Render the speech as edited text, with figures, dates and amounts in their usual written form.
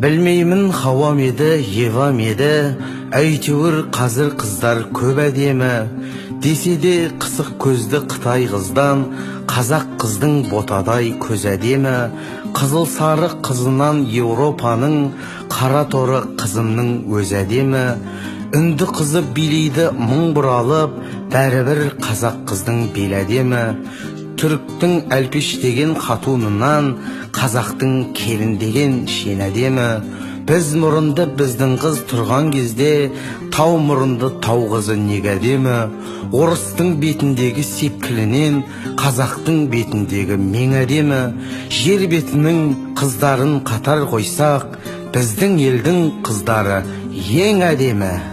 Білмеймін, Хауа ма еді, Ева ма еді, әйтеуір қазір қыздар көп әдемі. Десе де қысық көзді қытай қыздан қазақ қыздың ботадай көз әдемі. Қызыл сары қызынан Еуропаның қара торы қызымның өзі әдемі. Үнді қызы билейді мың бұралып, бәрібір қазақ қыздың белі әдемі. Түріктің Әлпеш деген қатунынан қазақтың келін деген шен әдемі. Біз мұрынды біздің қыз тұрған кезде тау мұрынды тау қызы неге әдемі? Орыстың бетіндегі сепкілінен қазақтың бетіндегі мең әдемі. Жер бетінің қыздарын қатар қойсақ, біздің елдің қыздары ең әдемі.